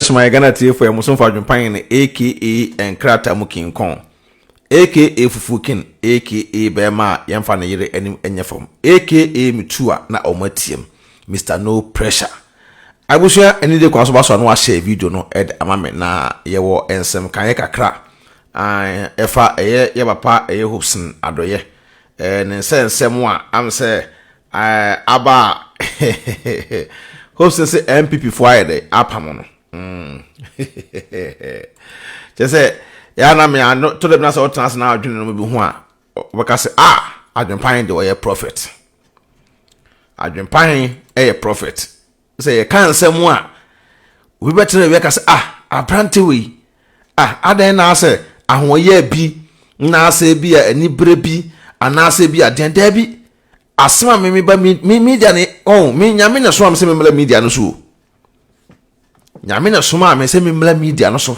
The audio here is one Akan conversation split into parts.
Soma Ghana tiefo yɛ mo somfo Adwempa Hene aka Nkrataa mu King Kong aka Fufu King aka bɛrima a yɛmfa ne yere anim nyɛ fam aka metu a na ɔmo atiem, Mr No Pressure. Abusua, ɛne de kwan so ba so a na wahyɛ video no ɛde ama me. Na yɛwɔ nsɛm kan yɛ kakra ɛfa ɛyɛ yɛ papa, ɛyɛ Hopeson Adorye, ne nsɛnsɛm a am sɛ aba a Hopeson sɛ NPP foɔ ayɛ dɛ apam no. Kyerɛ sɛ yɛa me ano to dɛ bi na sɛ wotena ase na adwene no bi ho a, wɔbɛka sɛ a Adwempa de ɔyɛ prophet. Adwempa ɛyɛ prophet sɛ yɛka nsɛm a obi bɛtena bi aka sɛ, "Ah, aberante wei, ah, adan na asɛ ahoɔyɛ bi na asɛ bi a anibere bi anaasɛ bi adeɛ daa bi." Asɛm a meme ba mi media ne ɔn me Nyame na soma me sɛ memmra media no so o. Nyame na soma me sɛ memmra media no so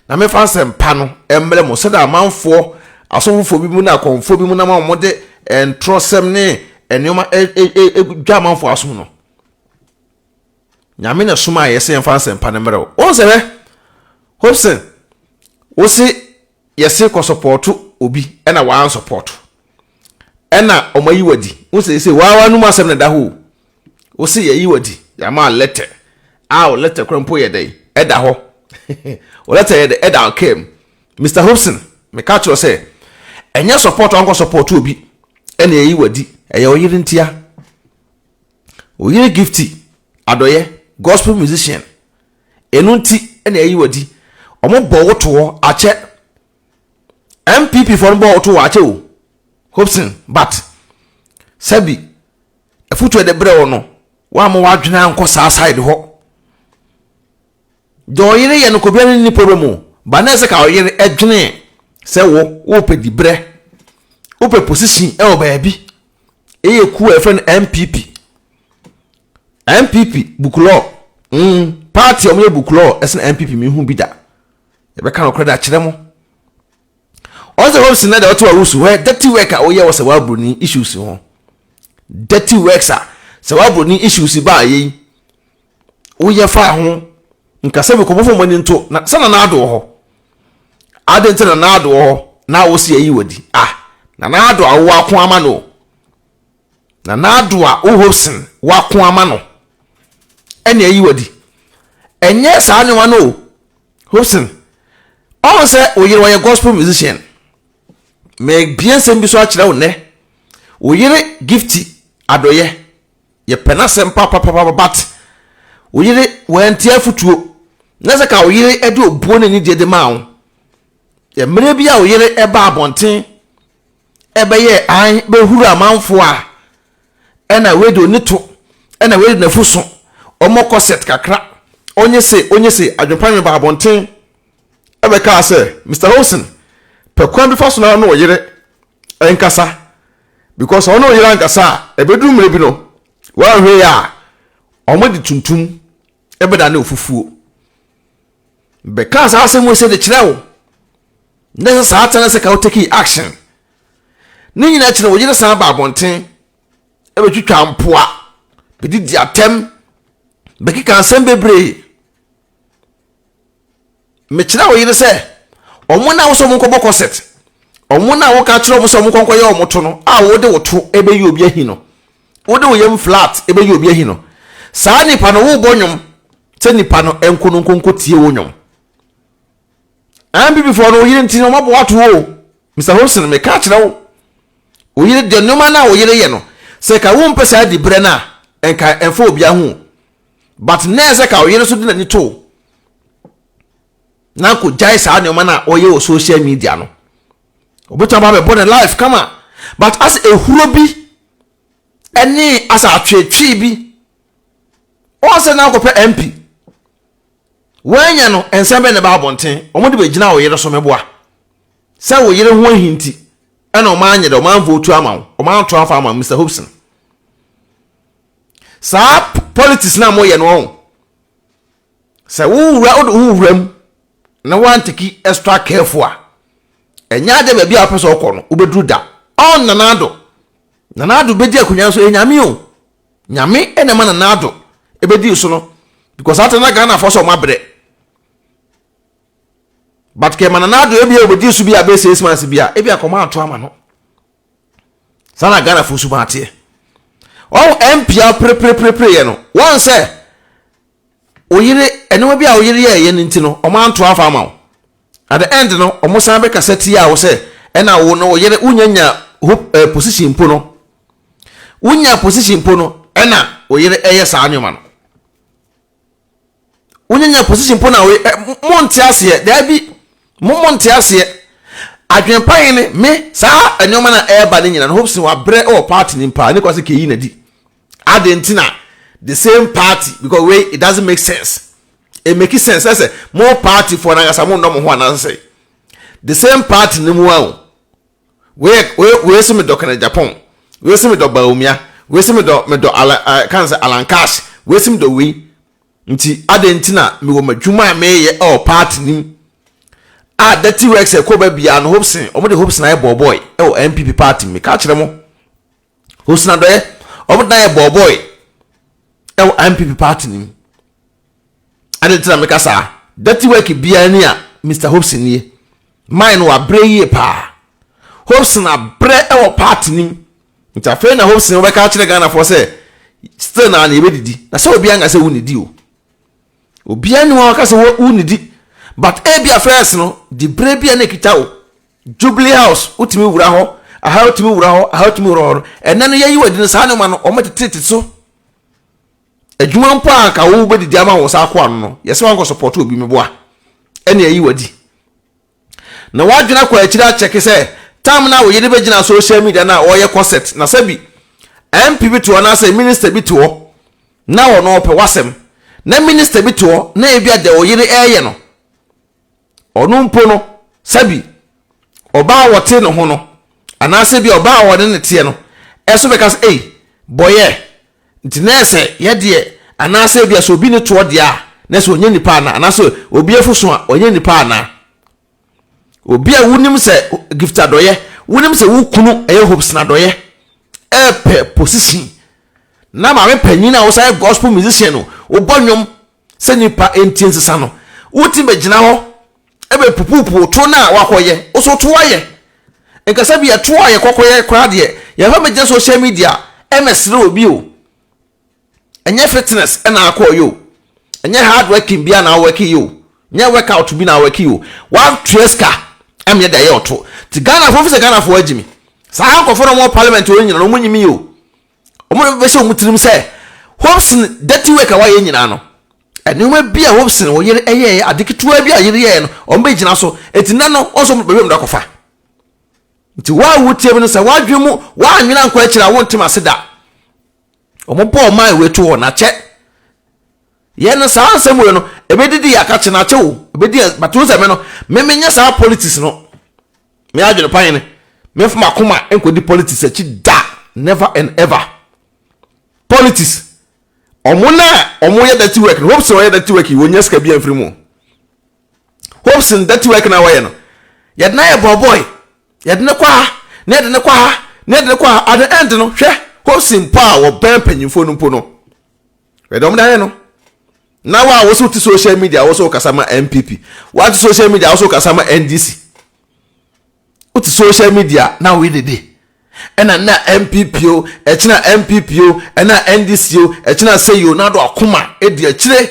na mefa nsɛmpa no mmerɛ mo sɛdeɛ amanfoɔ asɔfofoɔ bi mu ne akɔmfoɔ bi mu nam a wɔde ntorɔsɛm ne nneɛma dwa amanfoɔ asom no. Nyame na soma a yɛsɛ yɛmfa nsɛmpa no mmerɛ wo. Wɔn sɛ bɛ Hopeson, wosi yɛse kɔ support obi ɛna waan support ɛna ɔmo ayi wadi. Wɔn sɛ sɛ waa num asɛm na da hɔ o. Wosi yɛyi wadi, yɛama letter a o letter kora mpo yɛ dɛ ɛda hɔ o. Letter yɛ dɛ ɛda ɔkaa mu. Mr Hopeson, meka kyerɛ sɛ ɛnyɛ support ankɔ support obi ɛna yɛyi wadi, ɛyɛ ɔyere ntia. Oyere Gifty Adorye, gospel musician, ɛno nti ɛna ɛyi wadi. Ɔmo bɔ wotoɔ akyɛ, NPP fɔ no bɔ wotoɔ akyɛ o, Hopeson. But sɛbi afutuo de brɛ wo no, wɔama wadwene ankɔ saa side hɔ. Deɛ ɔyere yɛ no kɔ ne ni problem o, ba na ɛsɛ ka ɔyere ɛdwene sɛ wo wopɛ dibrɛ, wopɛ position ɛwɔ baabi, ɛyɛ kuo a yɛfrɛ no NPP. NPP bukulɔ party a wɔyɛ bukulɔ ɛsɛn NPP mi hu bi da. Yɛbɛka no korɛ de akyerɛ mo. Ɔsɛ Hopeson na deɛ ɔte wɔ hɛ dirty work a woyɛ wɔ Serwaa Broni issues ho, dirty works a Serwaa Broni issues ba a yɛyi woyɛ fa ho nkasa bi kɔmɔfo mo ani nto na sɛ Nana Addo wɔ hɔ ade nti Nana Addo wɔ hɔ na wosi ayi wɔ di ah, Nana Addo a wowɔ ako ama no, Nana Addo a wo Hopeson wako ama no ɛna ayi wɔ di. Ɛnyɛ saa nneɛma no o. Hopeson, ɔn sɛ oyere wɔyɛ gospel musician, mɛbie nsɛm bi so akyerɛ wo nnɛ. Oyere Gifty Adorye, yɛpɛ n'asɛm papapapa, but oyere wɔnte afutuo na sɛ ka oyere de obuo ne anigye de maa wo. Mmerɛ bi a oyere ɛba abɔnten ɛbɛyɛ an bɛhuru amanfoɔ a ɛna wei de oni to ɛna wei de n'afu so ɔmɔ kɔsɛt kakra onye se onye se Adwempa mi ba abɔnten ɛbɛkaa sɛ Mr Hopeson pɛ kwan bi fa so na ɔne ɔyere nkasa, because ɔne ɔyere ankasa a, ɛbɛduru mmerɛ bi no wɔahwɛ yi a ɔmo de tuntum ɛbɛda ne ofufuo. Bɛkaa saa asɛm wɔ sɛ de kyerɛ wo na sɛ saa tena sɛ ka wo take action ne nyinaa kyerɛ wo yere san ba abɔnten ɛbɛtwitwa mpoa, bɛdidi atɛm, bɛkeka nsɛm bebree. Mekyerɛ wo yere sɛ ɔmo na wosɛ ɔmo nkɔbɔ concert, ɔmo na woka kyerɛ ɔmo sɛ ɔmo nkɔnkɔyɛ ɔmo to no a wode wo to ɛbɛyi obi ahi no, wode wo yam flat ɛbɛyi obi ahi no, saa nipa no wobɔ nnwom sɛ nipa no nko no nkonko tie wo nnwom. NPP foɔ no, wo yere nti no ɔmo abɔ wato o. Mr Hopeson, meka kyerɛ wo, wo yere deɛ, nneɛma no a wo yere yɛ no, sɛ ka wo mpɛ saa di berɛ no a nka ɛmfa obi ho, but nɛɛ sɛ ka wo yere so de n'ani to na kò gyae saa nneɛma no a ɔyɛ wɔ social media no, obetumi aba abɛbɔ ne life kama. But as ehuro bi ɛne as atwetwe bi wɔn sɛ na akɔpɛ MP wɔanya no, nsɛm bɛ ne ba abɔnten, wɔn de bɛgyina wo yere so. Mɛboa sɛ wo yere ho ahinti ɛna wɔn anyɛ dɛ wɔn anvote ama wo, wɔn anto afa ama Mr Hopeson. Saa politics na moyɛ no, ɔn sɛ wowura wode wo wura mu na woantake extra careful a, ɛnyɛ ade baabi a wopɛ sɛ ɔkɔ no wobɛduru da. Ɔn Nana Addo, Nana Addo bɛdi akonnwa nso ɛnyame o. Nyame ɛna ma Nana Addo ɛbɛdi so no. Because ata na Ghana fo sɛ ɔmo abrɛ. But kɛma Nana Addo ebi a obedi so bi a bɛyɛ 6 months bi a, ebi akɔma ato ama no. Saa na Ghana fo suban ateɛ. Ɔn MP a prepreprepre yɛ no, wɔn sɛ oyere nneɛma bi a oyere yɛ yɛ no nti no, ɔmo anto afa ama wo. At the end no, ɔmo san bɛkasa tia wo sɛ ɛna wo no oyere wonya nya hope position mpo no, wonya position mpo no, ɛna oyere ɛyɛ saa nneɛma no. Wonya nya position mpo na oyere ɛ mo nte aseɛ. Daabi, mo nte aseɛ. Adwempa yi ne me saa nneɛma na ɛreba ne nyina no, Hopeson wabrɛ wɔ party ne mpa ne kɔ sɛ keyi na di ade nti na the same party, because wei, it doesn't make sense. It make sense sɛ mo party foɔ n'ankasa mo nnɔ mo ho anaasɛ sɛ the same party ne mu a o, wei wei wei sɛ medɔ Kennedy Agyapong, wei sɛ medɔ Bawumia, wei sɛ medɔ ala kan sɛ Alan Cash, wei sɛ medɔ wei, nti ade nti na mewɔ m'adwuma a meyɛ ɛwɔ party nim a dirty works ɛkɔ ba biara no, Hopeson, ɔmo de Hopeson ayɛ bɔɔbɔy ɛwɔ NPP party mu. Ka kyerɛ mo, Hopeson Adorye, ɔmo de ayɛ bɔɔbɔy ɛwɔ NPP party nim. Ade nti na meka saa dirty work biara ni a Mr Hopeson nie mine no, wabrɛ yie paa. Hopeson abrɛ ɛwɔ party nim, nti afei na Hopeson wɔbɛka akyerɛ Ghanafoɔ sɛ still na yɛbɛdidi na sɛ obiara nka sɛ wo nidi o, obiara ni wɔn aka sɛ wo nidi, but ebi first no di bere bi a na ekita o Jubilee House, wotumi wura hɔ aha, wotumi wura hɔ aha, wotumi wura hɔ no, ɛnɛ no yɛyi wɔ adi no, saa nneɛma no wɔn tete so. Adwuma mpo a nka wo bɛdidi ama wɔn sa akɔ ano no, yɛsɛ wɔn akɔ support obi meboa ɛna yɛyi wɔ adi na wadwene akɔ akyire akyɛke sɛ tam na wo yere bɛgyina social media na ɔyɛ concert na sɛbi MP bi te hɔ anaasɛ minister bi te hɔ na ɔno ɔpɛ wasɛm, na minister bi te hɔ na ebi a deɛ ɔyere ɛɛyɛ no, ɔno mpo no sɛbi ɔbaa a wɔte ne ho no anaasɛ bi ɔbaa a wɔne ne teɛ no ɛso bɛka sɛ, ei, bɔyɛ nti na ɛsɛ yɛdeɛ, anaasɛ bi a sɛ obi ne toɔ deɛ a na sɛ ɔnyɛ nipa ana, anaasɛ obi afu so a ɔnyɛ nipa ana. Obi a wonim sɛ Gift Adorye, wonim sɛ wo kunu ɛyɛ Hopeson Adorye ɛɛpɛ position, na maame panyin a wosan yɛ gospel musician no, wobɔ nnwom sɛ nipa ntie nsesa no, wotumi bɛgyina hɔ ɛbɛ pupupu to no a wakɔyɛ woso to ayɛ nkasa bi ɛto a yɛkɔkɔyɛ koraa deɛ, yɛfa bɛgyina social media ɛmɛsrɛ obi o. Ɛnyɛ fitness ɛna akɔyɛ o, ɛnyɛ hard working bi a na awɔki yi o, nyɛ workout bi na awɔki yi o, watua sika ɛmɛ yɛ de ayɛ ɔto ti. Ghana fo fi sɛ Ghana fo agyi mi saa nkɔfo na wɔn parliament wɔn nyina no, wɔn nyimi yi o, wɔn bɛhyɛ wɔn tirim sɛ Hopeson dirty work a wayɛ nyinaa no, nneɛma bi a Hopeson wɔ yere ɛyɛ ade ketewa bi a yere yɛɛ no, wɔn bɛgyina so eti nna no wɔn nso bɛbɛ mu da kɔfa. Nti wɔn a wotie mu no sɛ wɔadwene mu wɔanwene ankɔ akyire a wɔntem ase da. Wɔn bɔ ɔman ewe to hɔ n'akyɛ yɛn no, saa nsɛm wei no ebedidi yɛ akakye n'akyɛ o, ebedi yɛ bato sɛ me no me nyɛ saa politics no. Me adwene pan ne me nfa makoma nkɔdi politics akyi da, never and ever. Politics ɔmo na ɔmo yɛ dirty work no, Hopeson ɔyɛ dirty work yi, wɔnyɛ sika bi amfiri mu. Hopeson dirty work na wɔyɛ no, yɛde na yɛ bɔɔbɔɔy, yɛde ne kɔ ha na yɛde ne kɔ ha na yɛde ne kɔ ha. At the end no, hwɛ Hopeson mpo a wɔbɛn mpanyinfoɔ no mpo no, yɛde ɔmo de ayɛ no. Na wo a wɔsɛ wote social media, wɔsɛ wokasa ma NPP, woate social media, wɔsɛ wokasa ma NDC, wote social media na woyɛ dede, ɛna na NPP o, ɛkyina NPP o, ɛna NDC o, ɛkyina sɛyi o, na do akoma edi akyire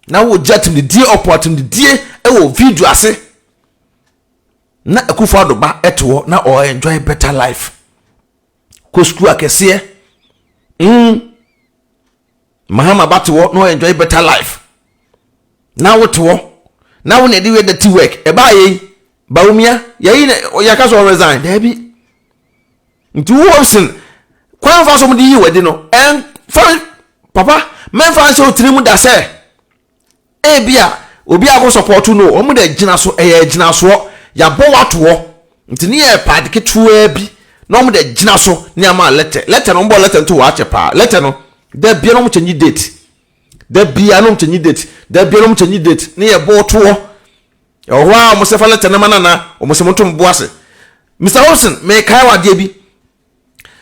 na wogye atemdidie ɔpɔ atemdidie ɛwɔ video ase, na Akufo Addo ba ɛte hɔ na ɔ enjoy better life, kɔ sukuu akɛseɛ. Mahama ba te hɔ na ɔ enjoy better life, na wote hɔ na wo na ɛde yɛ dirty work. Ɛbaa yɛn Bawumia yɛyi na yɛka sɛ ɔresign daabi. Nti wo Hopeson, kwan fa so de yi wadi no, ɛnfa papa mɛnfa nhyɛ wo tirim da sɛ ebi a obi akɔ support no, wɔn de gyina so, ɛyɛ gyina soɔ, yabɔ wato hɔ nti ne yɛ paade ketewa bi na wɔn de gyina so ne ama letter. Letter no, wɔn bɔ letter nto wɔ akyɛ paa. Letter no da bia na wɔn change date, da bia na wɔn change date, da bia na wɔn change date ne yɛ bɔ toɔ. Ɛwɔ hɔ a wɔn sɛ fa letter no ma nana, wɔn sɛ mo to mo bo ase. Mr Hopeson, mɛkae wɔ adeɛ bi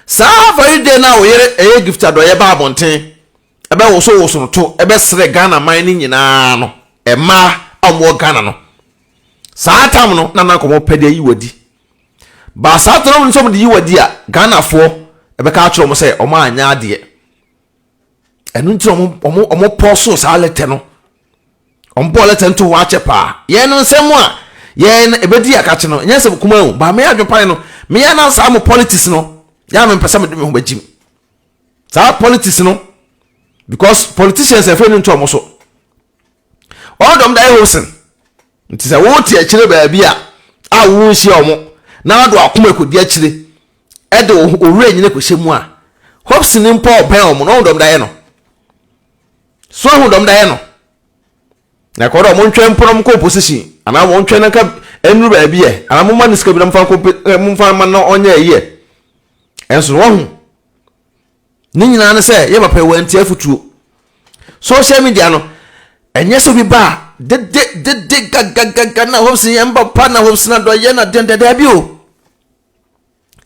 saa very day na oyere ɛyɛ Gift Adorye ba abɔnten. Ɛbɛwosowoso no to ɛbɛsrɛ Ghana man no nyinaa no, mmaa a wɔwɔ Ghana no. Saa tam no na na nka wɔpɛ de ayi wadi. Ba saa tam no nso wɔde yi wadi a, Ghanafoɔ ɛbɛka akyerɛ wɔn sɛ wɔn anyɛ adeɛ. Ɛno nti na wɔn wɔn wɔn pɔso saa lɛtɛ no. Wɔn bɔɔ lɛtɛ no to hɔ akyɛ paa. Yɛn no nsɛm a yɛn no ɛbɛdi akakye no, nyɛ nsɛm kumaa o. Ba me adwempa no, meyɛ na saa mo politics no, yɛ a mempɛ sɛ mede me ho bɛgyim. Saa politics no, because politicians ɛfɛ no nto wɔn so. Wɔn dɔm da yɛ hosen. Nti sɛ wote akyire baabi a a wonhyia wɔn na wode akoma kɔdi akyire ɛde owura nyina kɔhyɛ mu a, Hobson mpo a ɔbɛn wɔn no, ɔhu dɔm da yɛ no. So ahu dɔm da yɛ no. Na ɛkɔ dɛ wɔn ntwɛn mpo na wɔn kɔ opposition anaa wɔn ntwɛn na nka ɛnuru baabi yɛ anaa mo ma ne sika bi na mo fa nkɔ mo fa ma na ɔnyɛ ɛyi yɛ. Ɛnso no wɔn ho. Ne nyinaa ne sɛ yɛ papa wɔ nti afutuo. Social media no ɛnyɛ sɛ obi ba a dede dede gagagaga na Hobson yɛn papa na Hobson adɔyɛ na deɛ daabi o.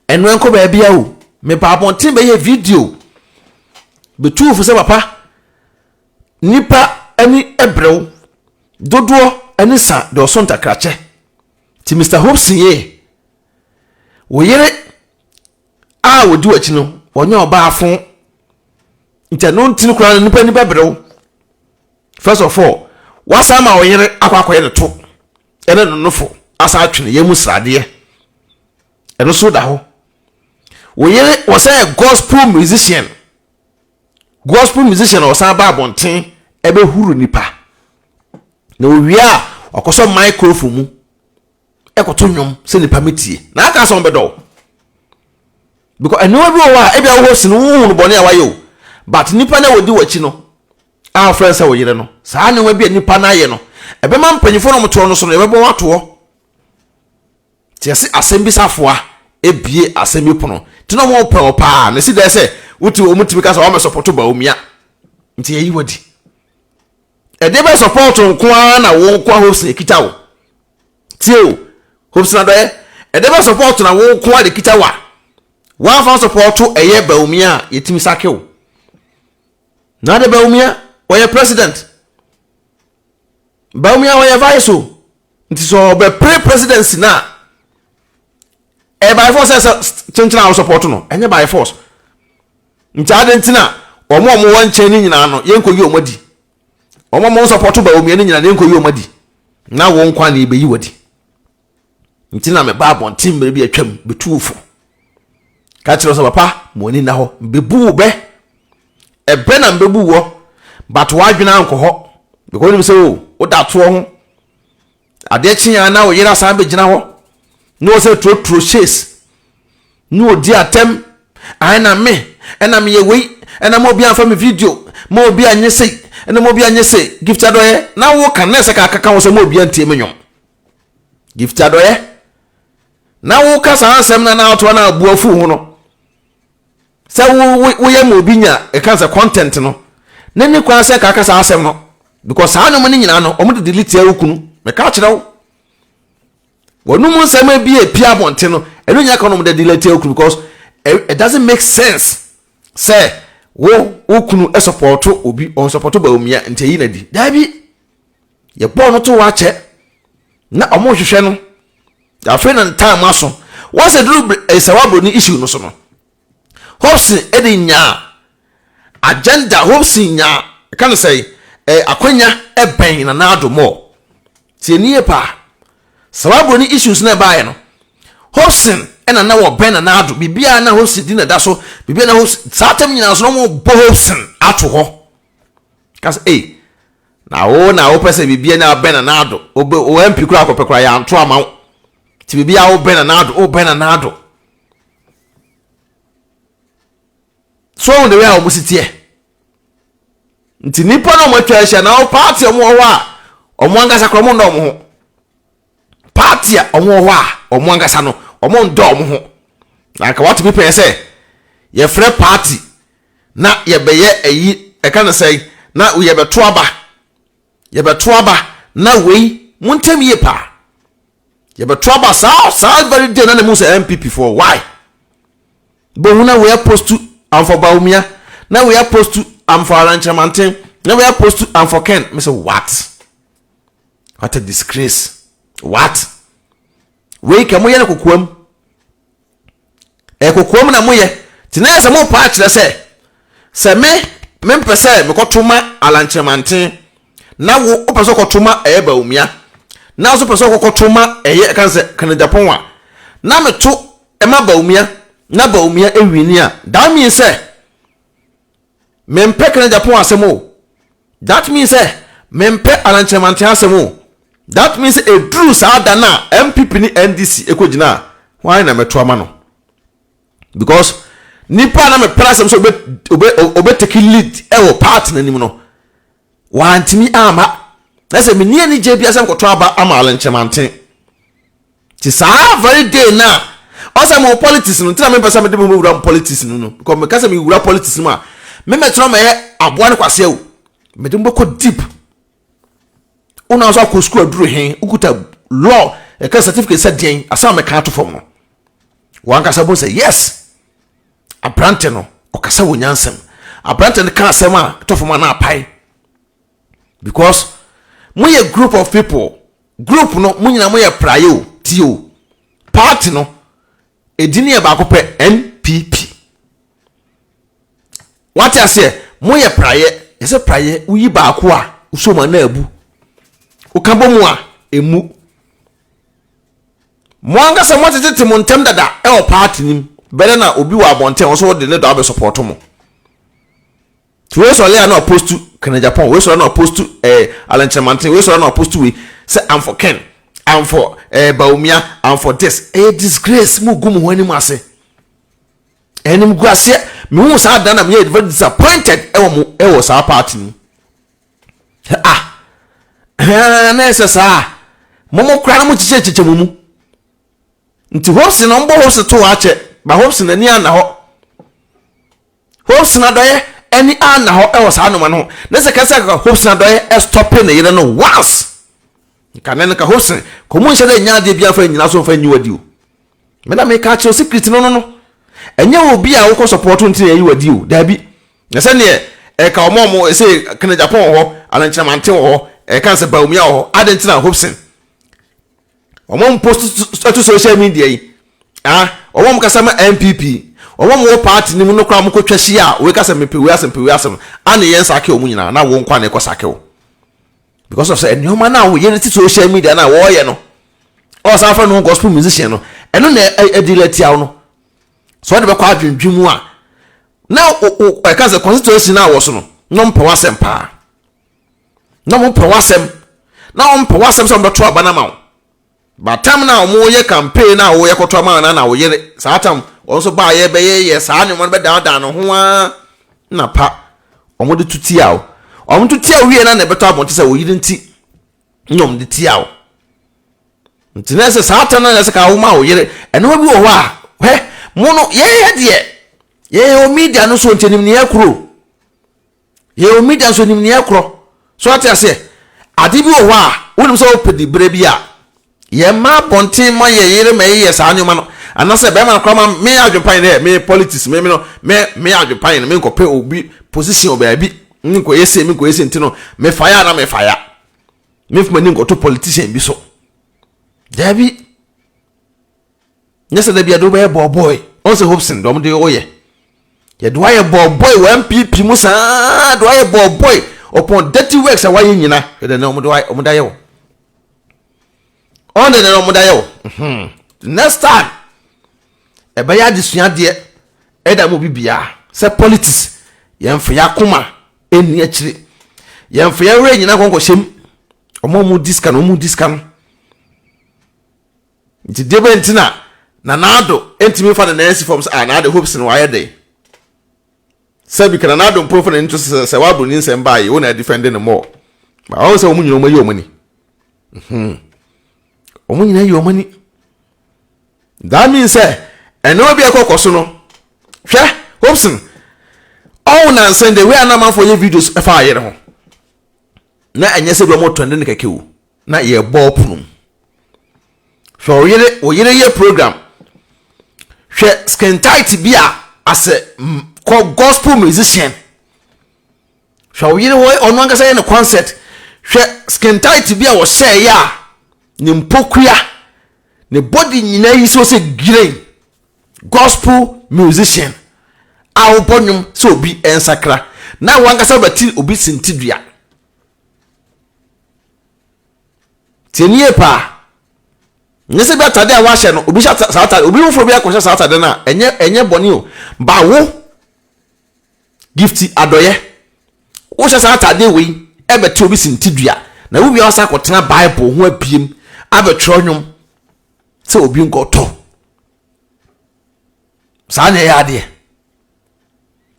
Ɛno ɛnkɔ baabi a o. Meba abɔnten bɛyɛ video bɛtuu fo sɛ papa nipa ani brɛw dodoɔ ani sa deɛ ɔso ntakrakyɛ. Nti Mr Hobson ye wo yere a wɔdi w'akyi no wɔnyɛ ɔbaa fo nti ɛno nti no koraa no nipa ani bɛbrɛ wo. First of all wasan ma wo yere akɔ akɔyɛ ne to ɛne ne nofo asan atwe ne yam mu sradeɛ, ɛno so da hɔ. Wo yere wɔsan yɛ gospel musician, gospel musician a ɔsan ba abɔnten ɛbɛhuru nipa na owie a ɔkɔsɔ microphone mu ɛkɔto nnwom sɛ nipa metie na aka sɛ ɔbɛdɔ wo because nneɛma bi wɔ hɔ a ebi a wɔwɔ si no wohu no bɔne a wayɛ o, but nipa na wɔdi w'akyi no a wɔfrɛ no sɛ wo yere no, saa nneɛma bi a nipa no ayɛ no ɛbɛma mpanyinfoɔ na wɔtoɔ no so no yɛbɛbɔ wɔn atoɔ. Te yɛse asɛm bi safoa ebie asɛm bi pono nti na wɔn pɛ wɔ paa na esi dɛ sɛ wote wɔn tumi ka sɛ wɔn sɔpɔto Bawumia nti yɛyi wadi ɛdeɛ bɛ sɔpɔto nko ara na wɔn nko ara Hobson ekita wo. Tie o, Hobson Adɔeɛ, ɛdeɛ bɛ sɔpɔto na wo nko ara de kita wo a, woamfa sɔpɔto ɛyɛ Bawumia a, yɛtumi sake wo. Na de Bawumia, ɔyɛ president. Bawumia ɔyɛ vice o. Nti sɛ ɔbɛpere presidency no a, ɛyɛ by force sɛ sɛ kyenkyen a wo sɔpɔto no, ɛnyɛ by force. Nti ade nti na wɔn a wɔwɔ nkyɛn no nyinaa no, yɛnkɔyi wɔn adi. Wɔn a wɔnsɔpɔto Bawumia no nyinaa no yɛnkɔyi wɔn adi na wo nkwa na yɛbɛyi wadi. Nti na meba abɔnten mmerɛ bi atwam bɛtu wo fo. Ka kyerɛ sɛ papa ma w'ani nna hɔ mbɛbu wo bɛ. Ɛbɛ na mbɛbu wɔ but w'adwene ankɔ hɔ because wonim sɛ o woda toɔ ho. Adeɛ kye a na wo yere asan bɛgyina hɔ na wɔ sɛ turoturo chase na ɔdi atɛm ae na me ɛna meyɛ wei ɛna ma obi amfa me video ma obi anyɛ sei ɛna ma obi anyɛ sei. Gift Adɔyɛ na wo ka na ɛsɛ ka akaka wo sɛ ma obi antie me nwom. Gift Adɔyɛ na wo ka saa nsɛm na na atoa na abu afu ho no sɛ woyɛ ma obi nya ɛka sɛ content no ne ne kwan sɛ kaka saa asɛm no because saa nneɛma no nyinaa no wɔn de delete wo kunu. Mɛka akyerɛ wo wɔn mu nsɛm bi a epia abɔnten no ɛno nyinaa ka wɔn de delete wo kunu because it doesn't make sense sɛ wo kunu sɔpɔto obi ɔn sɔpɔto Bawumia nti eyi na di daabi yɛ bɔɔl no to wɔ akyɛ na wɔn hwehwɛ no afei na time aso wɔn sɛ duru ɛsɛ wabɔ ne issue no so no Hobson de nyaa agenda. Hobson nyaa ɛka no sɛ akwanya ɛbɛn Nana Addo mɔ tie nie paa sɛ wabɔ ne issues na ɛbaeɛ no Hobson ɛna na wɔbɛn Nana Addo biribiara na Hobson di na da so biribiara na Hobson saa tɛm nyinaa so na wɔn bɔ Hobson ato hɔ ka sɛ ei na wo na wopɛ sɛ biribiara na abɛn Nana Addo obe o MP kura akɔpɛ kura yɛ anto ama wo ti biribiara wobɛn Nana Addo wobɛn Nana Addo. So wɔn de wei a wɔn si teɛ nti nipa na wɔn atwa ahyia na wɔn paati a wɔn wɔ hɔ a wɔn ankasa koraa wɔn nnɔ wɔn ho paati a wɔn wɔ hɔ a wɔn ankasa no wɔn ndɔ wɔn ho na nka watumi pɛn sɛ yɛfrɛ paati na yɛbɛyɛ ayi ɛka ne sɛn na yɛbɛto aba yɛbɛto aba na wei mo ntɛm yie paa yɛbɛto aba saa very day na ne mu sɛ NPP foɔ why bohu na wei apostu amfa Bawumia na wei apostu. I'm for Alan Kyerematen, na wei apostu I'm for Ken. Me sɛ what? What a disgrace. What? Wei kɛ moyɛ no kokoam. Ɛyɛ kokoam na moyɛ. Nti na yɛ sɛ mopa akyerɛ sɛ sɛ me mempɛ sɛ mekɔto ma Alan Kyerematen na wo wopɛ sɛ wokɔto ma ɛyɛ Bawumia na nso pɛ sɛ wokɔkɔto ma ɛyɛ ɛka sɛ Kennedy Agyapong a na meto ɛma Bawumia na Bawumia ewini a, that means sɛ mempɛ Kennedy Agyapong asɛm o. That means sɛ mempɛ Alan Kyerematen asɛm o. That means sɛ eduru saa da no a NPP ne NDC ekogyina a, hwan na mɛto ama no? Because nipa a na mepɛ asɛm sɛ obe obe obe take lead ɛwɔ party n'anim no, wantumi amma. Na sɛ menni anigye bi asɛm kɔtɔ aba ama Alan Kyerematen. Ti saa very day na ɔsɛ mo politics no ntina mempɛ sɛ mede mo wura mo politics no no because meka sɛ mewura politics no mu a memɛtena mɛyɛ aboa no kwaseɛ o, mede mo bɛkɔ deep. Wona nso akɔ sukuu aduru he, wokuta law ɛka certificate sɛ deɛn asan mɛka ato fam no, wankasa bo sɛ yes, aberante no ɔkasa wɔ nyansɛm, aberante no ka asɛm a ɛtɔ fam a na apae, because moyɛ group of people. Group no mo nyinaa moyɛ praeɛ o. Tie o, party no ɛdi ne yɛ baako pɛ, NPP. Wate aseɛ? Moyɛ praeɛ. Yɛsɛ praeɛ woyi baako a wosɔ mu a na abu, woka bɔ mu a ɛmu. Mo ankasa moatetete mo ntɛm dada ɛwɔ party nim bɛrɛ na obi wɔ abɔnten a wɔn nso wɔde ne dɔ abɛ support mo. Nti wei sɔre a na ɔpostu Ken Agyapong, wei sɔre a na ɔpostu Alan Kyerematen, wei sɔre a na ɔpostu wei sɛ I'm for Ken, I'm for Bawumia, I'm for this. Ɛyɛ disgrace, mo gu mo ho anim ase. Anim gu aseɛ. Mehu saa dan na meyɛ very disappointed ɛwɔ mo ɛwɔ saa party no. Ah, ɛɛ na ɛsɛ saa. Mo mo kora na mo kyekyɛ kyekyɛ mo mu. Nti Hobson na ɔmbɔ Hobson to hɔ akyɛ, ba Hobson ani anna hɔ. Hopeson Adɔeɛ ani anna hɔ wɔ saa nnoɔma no ho. Ne sɛ kɛsɛ ka Hopeson Adɔeɛ ɛstɔpe ne yere no once. Nka ne no ka Hopeson kɔ mu nhyɛ dɛ nya adeɛ biara mfa nyina so mfa nyi wadi o. Me na meka akyerɛ secret no no no. Ɛnyɛ obi a wokɔ support nti na yɛyi wadi o. Daabi. Na sɛdeɛ ɛka ɔmo ɔmo ɛsɛ Kene Japan wɔ hɔ, Alan Kyeremanteng wɔ hɔ, ɛka sɛ Bawumia wɔ hɔ, adɛn nti na Hopeson wɔn post to social media yi, ah, wɔn kasa ma NPP, wɔn wɔ party no mu no koraa, wɔn kɔtwa hyia a wei kasa mepɛ wei asɛm pɛ wei asɛm ana yɛn sake wɔn nyinaa na wɔn nkwa na ɛkɔ sake wo because of sɛ nneɛma no a wɔyɛ no ti social media no a wɔreyɛ no, ɔsan fɛ no gospel musician no, ɛno na ɛdi la tia wo no so ɔde bɛkɔ adwendwen mu a na ɛka sɛ constituency no a wɔ so no na ɔmpɛ w'asɛm paa, na wɔn pɛ w'asɛm, na wɔn pɛ w'asɛm sɛ wɔn bɛto aba no ama wo. But tam na wɔn yɛ campaign na wɔyɛ kɔtɔ ama na wɔyere saa tam wɔn nso baa yɛ bɛyɛ yɛ saa nneɛma no bɛdaadaa ne ho ara na pa wɔn de to tia wo. Wɔn to tia wo wie na na ɛbɛtɔ abɔnten sɛ wɔyere nti na wɔn de tia wo. Nti na ɛsɛ saa tam na ɛsɛ ka wɔn ma wɔyere ɛnneɛma bi wɔ hɔ a hwɛ mo no yɛyɛ deɛ yɛyɛ wɔ media no so nti nim ne yɛ kuro. Yɛwɔ media nso nim nea ɛkorɔ. So ate aseɛ? Ade bi wɔ hɔ a, wonim sɛ wopɛ diberɛ bi a, yɛmma abɔnten ma yɛ yere ma yɛyɛ saa nneɛma no. Anaasɛ bɛrima no koraa ma me adwempa yɛ dɛ, me politics, me me no, me me adwempa yɛ no, me nkɔpɛ obi position wɔ baabi, me nkɔyɛ sei, me nkɔyɛ sei nti no, me fire na me fire. Me mfa m'ani nkɔto politician bi so. Daabi. Nyɛ sɛ dabi yɛde wobɛyɛ bɔɔbɔe. Ɔn sɛ Hobson deɛ ɔmo de woyɛ. Yɛde wayɛ bɔɔbɔe wɔ NPP mu saa de wayɛ bɔɔbɔe upon dirty works a wayɛ nyina. Hwɛ deɛ ɔmo de wayɛ, ɔmo de ayɛ wo. Ɔn deɛ deɛ ɔmo de ayɛ wo. Mhm. Next time ɛbɛyɛ adesua deɛ ɛda mu obi biara sɛ politics yɛmfa yɛn akoma ɛnni akyire. Yɛmfa yɛn werɛ nyina nkɔnkɔhyɛ mu. Ɔmo a ɔmo di sika no, ɔmo di sika no. Nti deɛ bɛn nti na Nana Addo ntumi nfa ne nan nsi fam sɛ ah Nana Addo Hopes no wayɛ dɛn? Sɛbi ka Nana Addo mpo mfa n'ani nto so sɛ sɛ waboro ne nsɛm baa yi wo na adefɛnde no more. Ba wɔn sɛ wɔn nyinaa wɔn ayi wɔn ani. Mhm. Wɔn nyinaa ayi wɔn ani. That means sɛ ɛnneɛma bi a ɛkɔkɔ so no, hwɛ Hobson ɔwo nansa the way a na amanfoɔ yɛ videos ɛfa ayere ho na ɛnyɛ sɛ bi wɔn trend no kɛkɛ o, na yɛbɔ pono mu. Hwɛ wo yere, wo yere yɛ program. Hwɛ skin tight bi a asɛ kɔ gospel musician. Hwɛ wo yere hɔ, ɔno ankasa yɛ ne concert. Hwɛ skin tight bi a wɔhyɛeɛ a ne mpokua, ne body nyinaa yi sɛ ɔsɛ giren. Gospel musician a wobɔ nnwom sɛ obi nsakra na wankasa bɛte obi sintidua. Tie nie paa. Nyɛ sɛ bi atade a wahyɛ no, obi hyɛ saa atade, obi foforɔ bi akɔhyɛ saa atade no a, ɛnyɛ bɔne o. Ba wo Gifty Adɔyɛ, wohyɛ saa atade wei ɛbɛte obi sintidua na wo wia wasa akɔtena Bible ho abiem abɛtwerɛ nnwom sɛ obi nkɔtɔ. Saa na ɛyɛ adeɛ.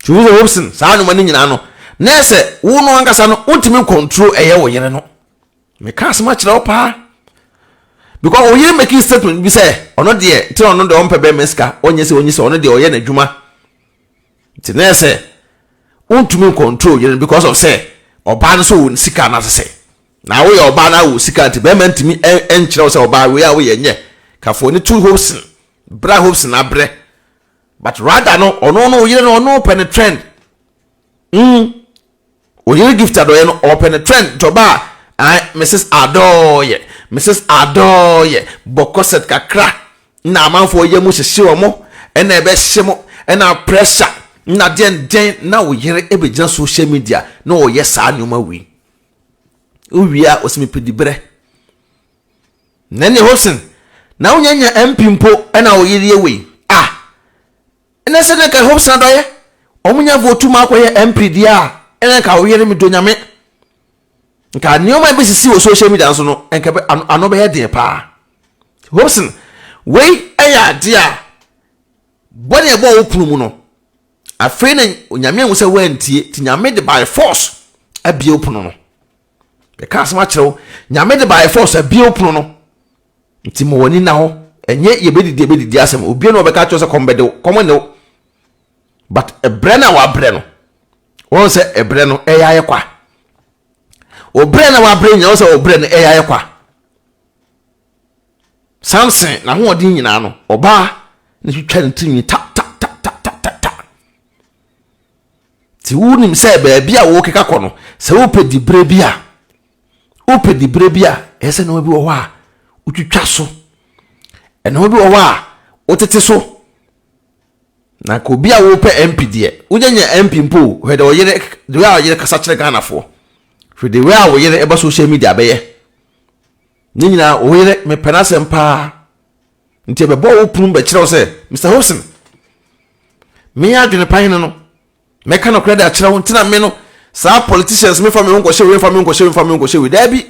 Nti wo sɛ Hobson saa nnwoma no nyinaa no, na ɛsɛ wo no ankasa no wontumi ncontrol ɛyɛ wo yere no. Meka asɛm akyerɛ wo paa. Because wo yere making statement bi sɛ ɔno deɛ nti na ɔno deɛ ɔmpɛ bɛrima sika, ɔnyɛ sɛ ɔnyɛ sɛ ɔno deɛ ɔyɛ n'adwuma. Nti na ɛsɛ wontumi ncontrol yere no because of sɛ ɔbaa no sɛ ɔwɔ ne sika no ase sɛ. Na woyɛ ɔbaa na wɔ sika nti bɛrima ntumi nkyerɛ wo sɛ ɔbaa wei a woyɛ nyɛ. Kafoɔ ne to Hobson, bra Hobson abrɛ. But rather no, ɔno no oyere no ɔno pɛ ne trend. Oyere Gift Adɔyɛ no ɔpɛ ne trend nti ɔba a Mrs Adɔyɛ, Mrs Adɔyɛ bɔ corset kakra na amanfoɔ yɛ mu hyehye wɔn ɛna ɛbɛhye mo ɛna pressure na deɛn deɛn na oyere ɛbɛgyina social media na ɔyɛ saa nneɛma wei. Wowie a ɔsɛ mepɛ diberɛ. Na ɛne Hobson na wonya nya MP mpo ɛna ɔyere yɛ wei. Ah, ɛnɛ sɛ nka Hobson Adɔyɛ ɔmo nya vote ma akɔyɛ MP deɛ a ɛna nka ɔyere me do nyame. Nka nneɛma bi sisi wɔ social media nso no nka ano bɛyɛ den paa. Hobson, wei ɛyɛ adeɛ a bɔne ɛbɔ wo pono mu no. Afei na Onyame ahu sɛ woantie, nti Nyame de by force abie wo pono no. Meka asɛm akyerɛ wo, Nyame de by force abie wo pono no. Nti ma w'ani na hɔ. Ɛnyɛ yɛbɛdidi yɛbɛdidi asɛm. Obia na ɔbɛka akyerɛ sɛ kɔm bɛde wo, kɔm ne wo. But ɛbrɛ no a wabrɛ no, wɔn sɛ ɛbrɛ no ɛyɛ ayɛ kwa. Ɔbrɛ na wabrɛ nyina, wɔn sɛ ɔbrɛ no ɛyɛ ayɛ kwa. Samson n'ahoɔden nyinaa no, ɔbaa na twitwa ne tirinwi ta ta ta ta ta ta ta. Nti wonim sɛ baabi a wokeka kɔ no, sɛ wopɛ diberɛ bi a, wopɛ diberɛ bi a, ɛyɛ sɛ nneɛma bi wɔ hɔ a wotwitwa so. Nneɛma bi wɔ hɔ a wotete so. Na nka obi a wopɛ MP deɛ, wonya nya MP mpo o, hwɛ deɛ ɔyere, the way a ɔyere kasa kyerɛ Ghanafoɔ. Hwɛ the way a ɔyere ɛba social media bɛyɛ. Ne nyinaa wo yere mepɛ n'asɛm paa nti ɛbɛbɔ wo pono bɛkyerɛ wo sɛ Mr. Hobson me adwene pa hene no mɛka nokorɛ de akyerɛ wo nti na me no saa politicians mefa me ho nkɔhyɛ wei mfa me ho nkɔhyɛ wei mfa me ho nkɔhyɛ wei daabi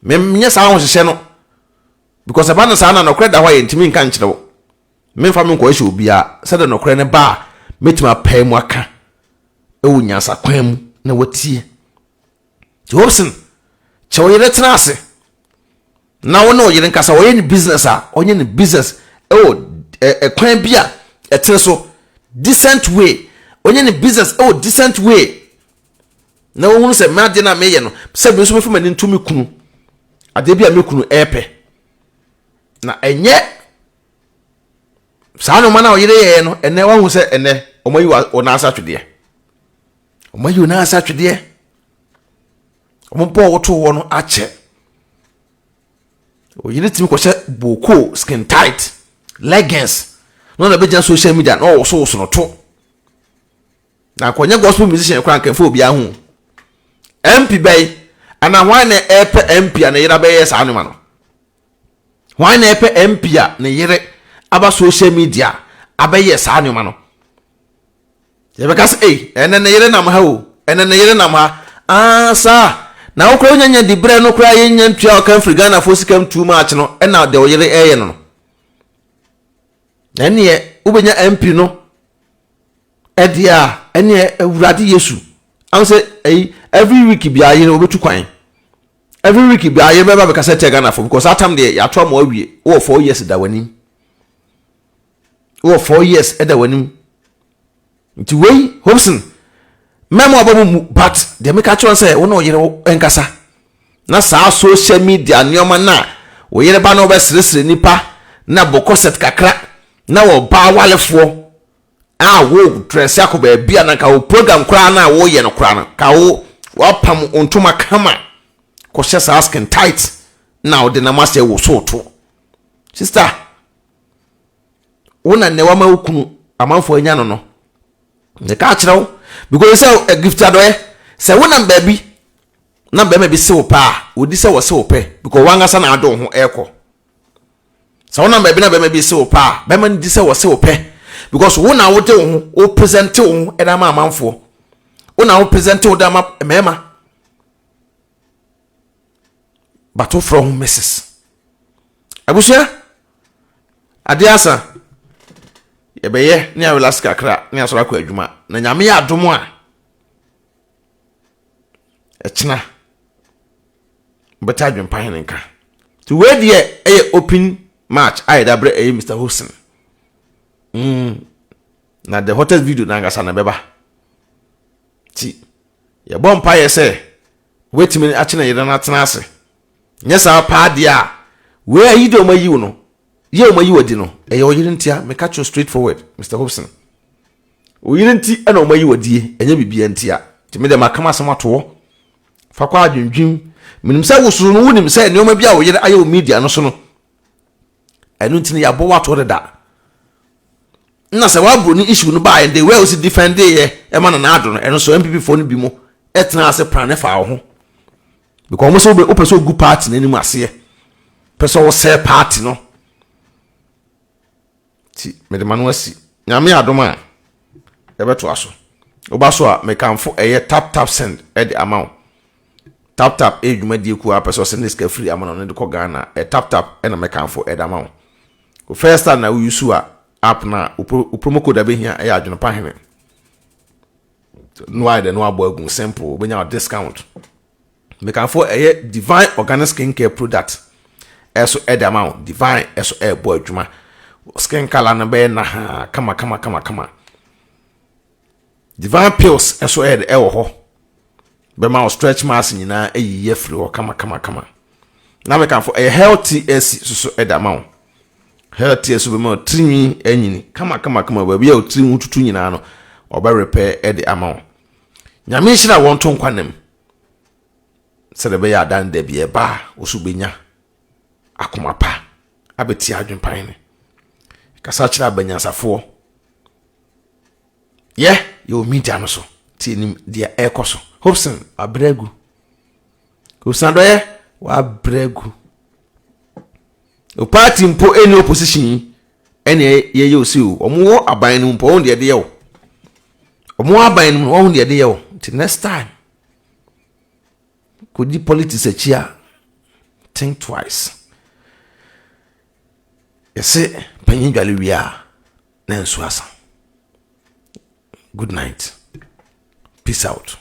menyɛ saa ahohyehyɛ no because ɛba no saa na nokorɛ da hɔ a yɛntumi nka nkyerɛ wo memfa me nkɔhyɛ obiara sɛdeɛ nokorɛ no ba a mɛtumi apae mu aka ɛwɔ nyansakwan mu na watie. Nti Hobson, kyɛ wo yere tena ase na wo ne wo yere nkasa. Ɔyɛ ne business a, ɔnyɛ ne business ɛwɔ ɛkwan bi a ɛtene so, decent way. Ɔnyɛ ne business ɛwɔ decent way. Na wɔhunu sɛ me adeɛ no a meyɛ no, sɛ me nso mefa m'ani nto me kunu adeɛ bi a me kunu ɛrepɛ. Na ɛnyɛ saa nneɛma no a ɔyere yɛɛ no, ɛnɛ wahu sɛ ɛnɛ wɔayi wɔn ase atwedeɛ. Wɔn ayi wɔn ase atwedeɛ. Wɔn bɔɔ woto hɔ no akyɛ. Oyere tumi kɔhyɛ boko skin tight leggings na ɔna bɛgyina social media na ɔwosowoso no to. Na nkɔnyɛ gospel musician koraa nkɛmfa obiara ho. MP bɛyi anaa hwan na ɛpɛ MP a ne yere abɛyɛ saa nneɛma no? Hwan na ɛpɛ MP a ne yere aba social media abɛyɛ saa nneɛma no? Yɛbɛka sɛ, ei, ɛnɛ ne yere nam ha o, ɛnɛ ne yere nam ha. Ah, saa. Na wo koraa wonya nya diberɛ no koraa yɛnya ntua ɔka mfiri Ghanafoɔ sika mu too much no, ɛna deɛ ɔyere ɛyɛ no no. Na ɛneɛ wobɛnya MP no ɛdeɛ a, ɛneɛ Awurade Yesu. Ahụ sɛ ɛyi every week biara yere wɔbɛtu kwan. Every week biara yere bɛba bɛkasa tia Ghanafoɔ because that time deɛ yɛato ama awie. Wowɔ 4 years da w'anim. Wowɔ 4 years da w'anim. Nti wei Hobson mɛma ɔba mu mu, but deɛ meka kyerɛ sɛ wo ne ɔyere wo nkasa na saa social media nneɛma no a wo yere ba no wobɛseresere nipa na bɔ corset kakra na wɔba awalefoɔ. A wo dress akɔ baabi a na nka wo program koraa no a woyɛ no koraa no, ka wo wapam wo ntoma kama kɔhyɛ saa skin tight na wode nam asɛ wo so to. Sister, wo na nnɛ wama wo kunu amanfoɔ anya no no. Meka akyerɛ wo because sɛ gift adɔeɛ sɛ wonam baabi na bɛrima bi se wo pɛ a, wɔdi sɛ wɔse wo pɛ because wankasa na ade wo ho ɛrekɔ. Sɛ wonam baabi na bɛrima bi se wo pɛ a, bɛrima no di sɛ wɔse wo pɛ because wo na wode wo ho, wo present wo ho ɛde ama amanfoɔ. Wo na wo present wo de ama mmarima. But wofrɛ ho Mrs. Abusua, adeɛ asa. Yɛbɛyɛ ne arelax kakra ne asɔre akɔ adwuma. Na Nyame yɛ adom a, ɛkyena bɛte adwempa hene nka. Nti wei deɛ ɛyɛ open match a yɛde abrɛ ɛyɛ Mr. Hopeson. Na the hottest video n'ankasa na ɛbɛba. Nti yɛbɔ mpaeɛ sɛ wobɛtumi akyene yere no atena ase. Nyɛ saa paa deɛ a, wei ayi deɛ ɔma yi wo no, yɛ ɔma yi wadi no, ɛyɛ ɔyere ntia. Meka kyerɛ straight forward, Mr. Hopeson. Ɔyere nti ɛna ɔma yi wadie, ɛnyɛ biribiara ntia. Nti me deɛ maka m'asɛm ato hɔ. Fa kɔ adwendwen. Menim sɛ wo soro no wonim sɛ nneɛma bi a wo yere ayɛ wɔ media no so no, ɛno nti no yɛabɔ wo ato deda. Na sɛ waburo ne issue no baeɛ, the way a wosi defend yɛ ɛma Nana Addo no, ɛno so NPP foɔ no bi mo ɛtena ase pran ne fa wo ho. Because wɔn sɛ wopɛ sɛ ogu party n'anim aseɛ, pɛ sɛ wɔsɛe party no. Ti mede ma no asi. Nyame adom a yɛbɛtoa so. Woba so a, mekamfo ɛyɛ Tap Tap Send ɛde ama wo. Tap Tap ɛyɛ dwumadie kuo a pɛ sɛ ɔsɛnde sika firi ama no ne de kɔ Ghana. Ɛ Tap Tap ɛna mekamfo ɛde ama wo. Wo first time na wo use a app na wo promo code abɛhia ɛyɛ Adwenepa Hene. No ayɛ dɛ no abɔ agu simple, wobɛnya wo discount. Mekamfo ɛyɛ Divine Organic Skincare product ɛso ɛde ama wo. Divine ɛso ɛɛbɔ adwuma. Skin color no bɛyɛ nahaa kama kama kama kama. Divine Pills ɛso ɛyɛ ɛwɔ hɔ. Bɛma wo stretch marks nyinaa ɛyiyi afiri hɔ kama kama kama. Na mekamfo ɛyɛ Healthy AC soso ɛde ama wo. Healthy AC bɛma wo tirinwi anyini kama kama kama. Baabi a wo tiri ho tutu nyinaa no, ɔbɛ repair ɛde ama wo. Nyame nhyira wɔn to nkwa nam. Sɛdeɛ ɛbɛyɛ adan da bi ɛba a, wo so bɛnya akoma pa abɛtia adwempa hene. Kasa kyerɛ abanyansafoɔ. Yɛ yɛwɔ media no so tie nim deɛ ɛrekɔ so. Hopeson wabrɛ agu. Hopeson Adɔyɛ wabrɛ agu. O party mpo ɛni opposition yi ɛna yɛyɛ osi o. Wɔn wɔ aban no mu mpo wɔn deɛ ɛde yɛ o. Wɔn wɔ aban no mu wɔn deɛ ɛde yɛ o. Nti next time kɔdi politics akyi a, think twice. Yɛse panyin dwale wie a na nsu asa. Good night. Peace out.